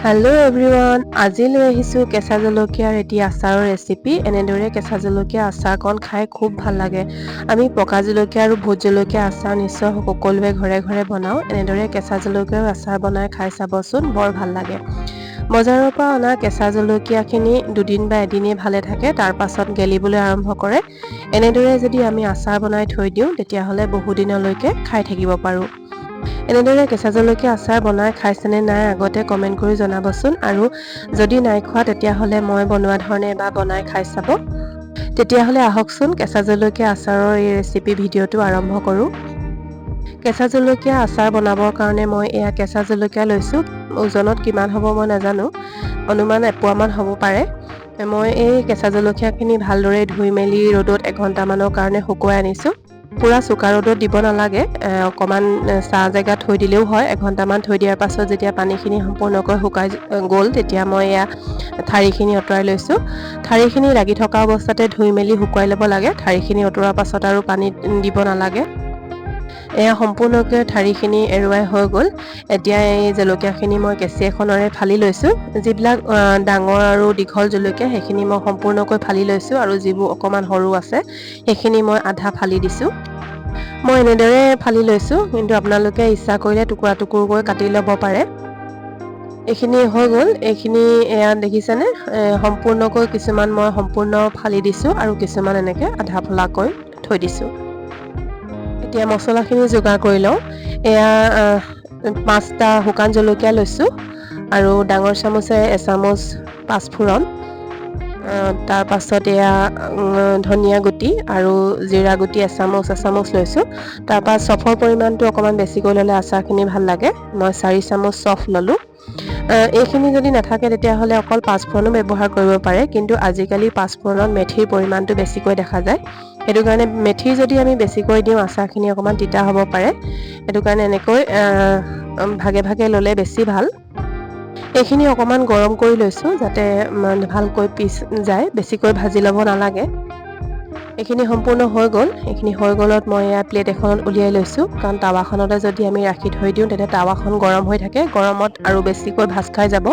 Hello' everyone, আজি লৈ আহিছোঁ কেঁচা জলকীয়াৰ এটি আচাৰৰ ৰেচিপি। এনেদৰে কেঁচা জলকীয়া আচাৰকণ খাই খুব ভাল লাগে। আমি পকা জলকীয়া আৰু ভোট জলকীয়া আচাৰ নিশ্চয় সকলোৱে ঘৰে ঘৰে বনাওঁ। এনেদৰে কেঁচা জলকীয়াৰ আচাৰ বনাই খাই চাবচোন, বৰ ভাল লাগে। বজাৰৰ পৰা অনা কেঁচা জলকীয়াখিনি দুদিন বা এদিনেই ভালে থাকে, তাৰ পাছত গেলিবলৈ আৰম্ভ কৰে। এনেদৰে যদি আমি আচাৰ বনাই থৈ দিওঁ, তেতিয়াহ'লে বহুদিনলৈকে খাই থাকিব পাৰোঁ। এনেদৰে কেঁচা জলকীয়া আচাৰ বনাই খাইছেনে নাই আগতে কমেণ্ট কৰি জনাবচোন, আৰু যদি নাই খোৱা তেতিয়াহ'লে মই বনোৱা ধৰণে এবাৰ বনাই খাই চাব। তেতিয়াহ'লে আহকচোন, কেঁচা জলকীয়া আচাৰৰ এই ৰেচিপি ভিডিঅ'টো আৰম্ভ কৰোঁ। কেঁচা জলকীয়া আচাৰ বনাবৰ কাৰণে মই এয়া কেঁচা জলকীয়া লৈছোঁ। ওজনত কিমান হ'ব মই নাজানো, অনুমান এপোৱামান হ'ব পাৰে। মই এই কেঁচা জলকীয়াখিনি ভালদৰে ধুই মেলি ৰ'দত এঘণ্টামানৰ কাৰণে শুকুৱাই আনিছোঁ। পূৰা চোকা ৰ'দত দিব নালাগে, অকণমান ছাঁ জেগাত থৈ দিলেও হয়। এঘণ্টামান থৈ দিয়াৰ পাছত যেতিয়া পানীখিনি সম্পূৰ্ণকৈ শুকাই গ'ল, তেতিয়া মই এয়া ঠাৰিখিনি আঁতৰাই লৈছোঁ। ঠাৰিখিনি লাগি থকা অৱস্থাতে ধুই মেলি শুকুৱাই ল'ব লাগে। ঠাৰিখিনি আঁতৰোৱাৰ পাছত আৰু পানীত দিব নালাগে। এয়া সম্পূৰ্ণকৈ ঠাৰিখিনি এৰুৱাই হৈ গ'ল। এতিয়া এই জলকীয়াখিনি মই কেঁচি এখনেৰে ফালি লৈছোঁ। যিবিলাক ডাঙৰ আৰু দীঘল জলকীয়া, সেইখিনি মই সম্পূৰ্ণকৈ ফালি লৈছোঁ, আৰু যিবোৰ অকণমান সৰু আছে সেইখিনি মই আধা ফালি দিছোঁ। মই এনেদৰে ফালি লৈছোঁ, কিন্তু আপোনালোকে ইচ্ছা কৰিলে টুকুৰা টুকুৰকৈ কাটি ল'ব পাৰে। এইখিনি হৈ গ'ল। এইখিনি এয়া দেখিছেনে, সম্পূৰ্ণকৈ কিছুমান মই সম্পূৰ্ণ ফালি দিছোঁ আৰু কিছুমান এনেকৈ আধা ফলাকৈ থৈ দিছোঁ। এতিয়া মছলাখিনি যোগাৰ কৰি লওঁ। এয়া 5টা শুকান জলকীয়া লৈছোঁ আৰু ডাঙৰ চামুচে এচামুচ পাঁচফোৰণ, তাৰপাছত এয়া ধনিয়া গুটি আৰু জিৰা গুটি এচামুচ এচামুচ লৈছোঁ। তাৰপৰা চফৰ পৰিমাণটো অকণমান বেছিকৈ ল'লে আচাৰখিনি ভাল লাগে। মই 4 চামুচ চফ ল'লোঁ। এইখিনি যদি নাথাকে তেতিয়াহ'লে অকল পাঁচফোৰণো ব্যৱহাৰ কৰিব পাৰে, কিন্তু আজিকালি পাঁচফোৰণত মেথিৰ পৰিমাণটো বেছিকৈ দেখা যায়। সেইটো কাৰণে মেথি যদি আমি বেছিকৈ দিওঁ, আচাৰখিনি অকণমান তিতা হ'ব পাৰে। সেইটো কাৰণে এনেকৈ ভাগে ভাগে ল'লে বেছি ভাল। এইখিনি অকণমান গৰম কৰি লৈছোঁ যাতে ভালকৈ পিচ যায়, বেছিকৈ ভাজি ল'ব নালাগে। এইখিনি সম্পূৰ্ণ হৈ গ'ল। এইখিনি হৈ গ'লত মই এয়া প্লেট এখনত উলিয়াই লৈছোঁ, কাৰণ টাৱাখনতে যদি আমি ৰাখি থৈ দিওঁ তেতিয়া টাৱাখন গৰম হৈ থাকে, গৰমত আৰু বেছিকৈ ভাজ খাই যাব।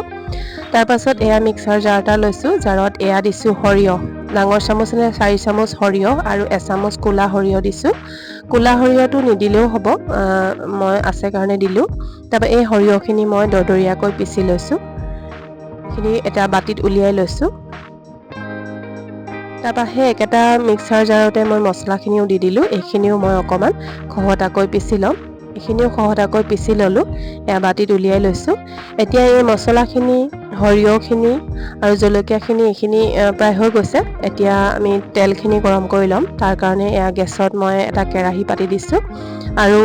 তাৰপাছত এয়া মিক্সাৰ জাৰ এটা লৈছোঁ, জাৰত এয়া দিছোঁ সৰিয়হ, ডাঙৰ চামুচেৰে 4 চামুচ সৰিয়হ আৰু এচামুচ ক'লা সৰিয়হ দিছোঁ। ক'লা সৰিয়হটো নিদিলেও হ'ব, মই আছে কাৰণে দিলোঁ। তাৰপৰা এই সৰিয়হখিনি মই দৰদৰীয়াকৈ পিচি লৈছোঁ। এইখিনি এটা বাতিত উলিয়াই লৈছোঁ। তাৰপৰা সেই একেটা মিক্সাৰ জাৰতে মই মছলাখিনিও দি দিলোঁ। এইখিনিও মই অকণমান খহটাকৈ পিচি ল'ম। এইখিনিও খহটাকৈ পিচি ল'লোঁ, এয়া বাতিত উলিয়াই লৈছোঁ। এতিয়া এই মছলাখিনি, সৰিয়হখিনি আৰু জলকীয়াখিনি এইখিনি প্ৰায় হৈ গৈছে। এতিয়া আমি তেলখিনি গৰম কৰি ল'ম। তাৰ কাৰণে এয়া গেছত মই এটা কেৰাহী পাতি দিছোঁ, আৰু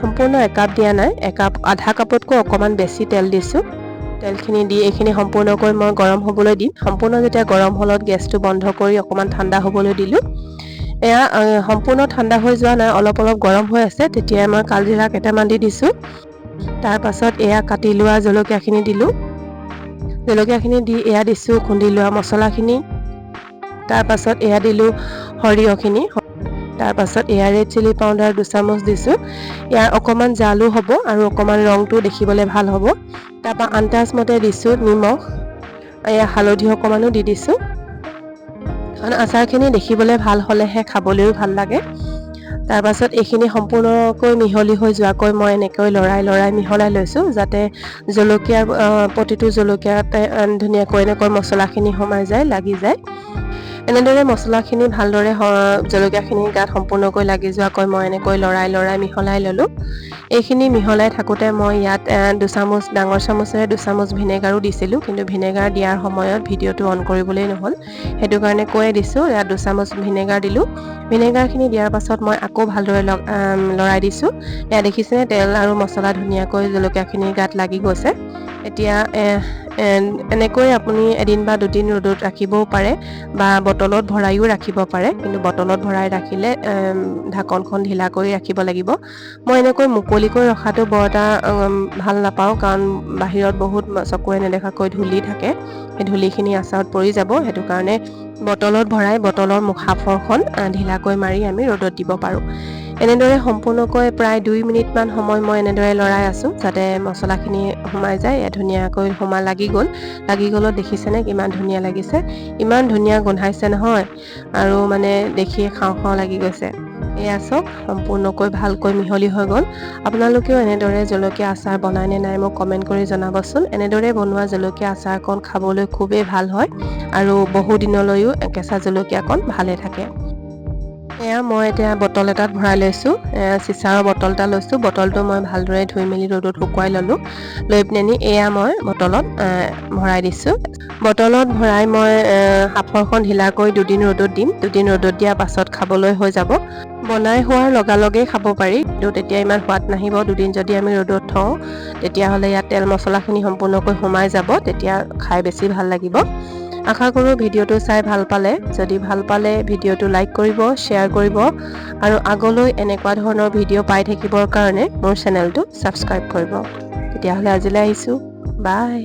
সম্পূৰ্ণ একাপ দিয়া নাই, একাপ আধা কাপতকৈ অকণমান বেছি তেল দিছোঁ। তেলখিনি দি এইখিনি সম্পূৰ্ণকৈ মই গৰম হ'বলৈ দিম। সম্পূৰ্ণ যেতিয়া গৰম হ'লত গেছটো বন্ধ কৰি অকণমান ঠাণ্ডা হ'বলৈ দিলোঁ। এয়া সম্পূৰ্ণ ঠাণ্ডা হৈ যোৱা নাই, অলপ অলপ গৰম হৈ আছে। তেতিয়াই মই কালজিৰা কেইটামান দি দিছোঁ। তাৰপাছত এয়া কাটি লোৱা জলকীয়াখিনি দিলোঁ। জলকীয়াখিনি দি এয়া দিছোঁ খুন্দি লোৱা মছলাখিনি। তাৰপাছত এয়া দিলোঁ সৰিয়হখিনি। তাৰপাছত এয়া ৰেড চিলি পাউডাৰ দুচামুচ দিছোঁ। ইয়াৰ অকণমান জালো হ'ব আৰু অকণমান ৰংটো দেখিবলৈ ভাল হ'ব। তাৰপৰা আন্দাজমতে দিছোঁ নিমখ, এয়া হালধি অকণমানো দি দিছোঁ, কাৰণ আচাৰখিনি দেখিবলৈ ভাল হ'লেহে খাবলৈও ভাল লাগে। তাৰপাছত এইখিনি সম্পূৰ্ণকৈ মিহলি হৈ যোৱাকৈ মই এনেকৈ লৰাই লৰাই মিহলাই লৈছোঁ, যাতে জলকীয়াৰ প্ৰতিটো জলকীয়াতে ধুনীয়াকৈ এনেকৈ মছলাখিনি সোমাই যায়, লাগি যায়। এনেদৰে মছলাখিনি ভালদৰে জলকীয়াখিনি গাত সম্পূৰ্ণকৈ লাগি যোৱাকৈ মই এনেকৈ লৰাই লৰাই মিহলাই ল'লোঁ। এইখিনি মিহলাই থাকোঁতে মই ইয়াত দুচামুচ, ডাঙৰ চামুচেৰে দুচামুচ ভিনেগাৰো দিছিলোঁ, কিন্তু ভিনেগাৰ দিয়াৰ সময়ত ভিডিঅ'টো অন কৰিবলৈ নহ'ল, সেইটো কাৰণে কৈয়ে দিছোঁ। ইয়াত দুচামুচ ভিনেগাৰ দিলোঁ। ভিনেগাৰখিনি দিয়াৰ পাছত মই আকৌ ভালদৰে লৰাই দিছোঁ। এয়া দেখিছেনে, তেল আৰু মছলা ধুনীয়াকৈ জলকীয়াখিনি গাত লাগি গৈছে। এতিয়া এনেকৈ আপুনি এদিন বা দুদিন ৰ'দত ৰাখিবও পাৰে বা বটলত ভৰাইও ৰাখিব পাৰে, কিন্তু বটলত ভৰাই ৰাখিলে ঢাকনখন ঢিলা কৰি ৰাখিব লাগিব। মই এনেকৈ মুকলিকৈ ৰখাটো বৰ এটা ভাল নাপাওঁ, কাৰণ বাহিৰত বহুত চকুৰে নেদেখাকৈ ধূলি থাকে, সেই ধূলিখিনি আচাৰত পৰি যাব। সেইটো কাৰণে বটলত ভৰাই বটলৰ মুখ সাঁফৰখন ঢিলাকৈ মাৰি আমি ৰ'দত দিব পাৰোঁ। এনেদৰে সম্পূৰ্ণকৈ প্ৰায় 2 মিনিটমান সময় মই এনেদৰে লৰাই আছোঁ, যাতে মছলাখিনি সোমাই যায়। এয়া ধুনীয়াকৈ লাগি গ'ল। লাগি গ'লত দেখিছেনে কিমান ধুনীয়া লাগিছে? ইমান ধুনীয়া গোন্ধাইছে নহয় আৰু মানে দেখিয়ে খাওঁ খাওঁ লাগি গৈছে। এয়া চাওক, সম্পূৰ্ণকৈ ভালকৈ মিহলি হৈ গ'ল। আপোনালোকেও এনেদৰে জলকীয়া আচাৰ বনায় নে নাই, মোক কমেণ্ট কৰি জনাবচোন। এনেদৰে বনোৱা জলকীয়া আচাৰকণ খাবলৈ খুবেই ভাল হয় আৰু বহু দিনলৈও কেঁচা জলকীয়াকণ ভালে থাকে। এয়া মই এতিয়া বটল এটাত ভৰাই লৈছোঁ। চিচাৰৰ বটল এটা লৈছোঁ। বটলটো মই ভালদৰে ধুই মেলি ৰ'দত শুকুৱাই ল'লোঁ। লৈ পেলানি এয়া মই বটলত ভৰাই দিছোঁ। বটলত ভৰাই মই সাঁফৰখন ঢিলাকৈ 2 দিন ৰ'দত দিম। 2 দিন ৰ'দত দিয়াৰ পাছত খাবলৈ হৈ যাব। বনাই হোৱাৰ লগে লগেই খাব পাৰি, কিন্তু তেতিয়া ইমান সোৱাদ নাহিব। 2 দিন যদি আমি ৰ'দত থওঁ, তেতিয়াহ'লে ইয়াত তেল মছলাখিনি সম্পূৰ্ণকৈ সোমাই যাব, তেতিয়া খাই বেছি ভাল লাগিব। আশা কৰোঁ ভিডিঅ'টো চাই ভাল পালে। যদি ভাল পালে, ভিডিঅ'টো লাইক কৰিব, শ্বেয়াৰ কৰিব আৰু আগলৈ এনেকুৱা ধৰণৰ ভিডিঅ' পাই থাকিবৰ কাৰণে মোৰ চেনেলটো ছাবস্ক্ৰাইব কৰিব। তেতিয়াহ'লে আজিলৈ আহিছোঁ, বাই।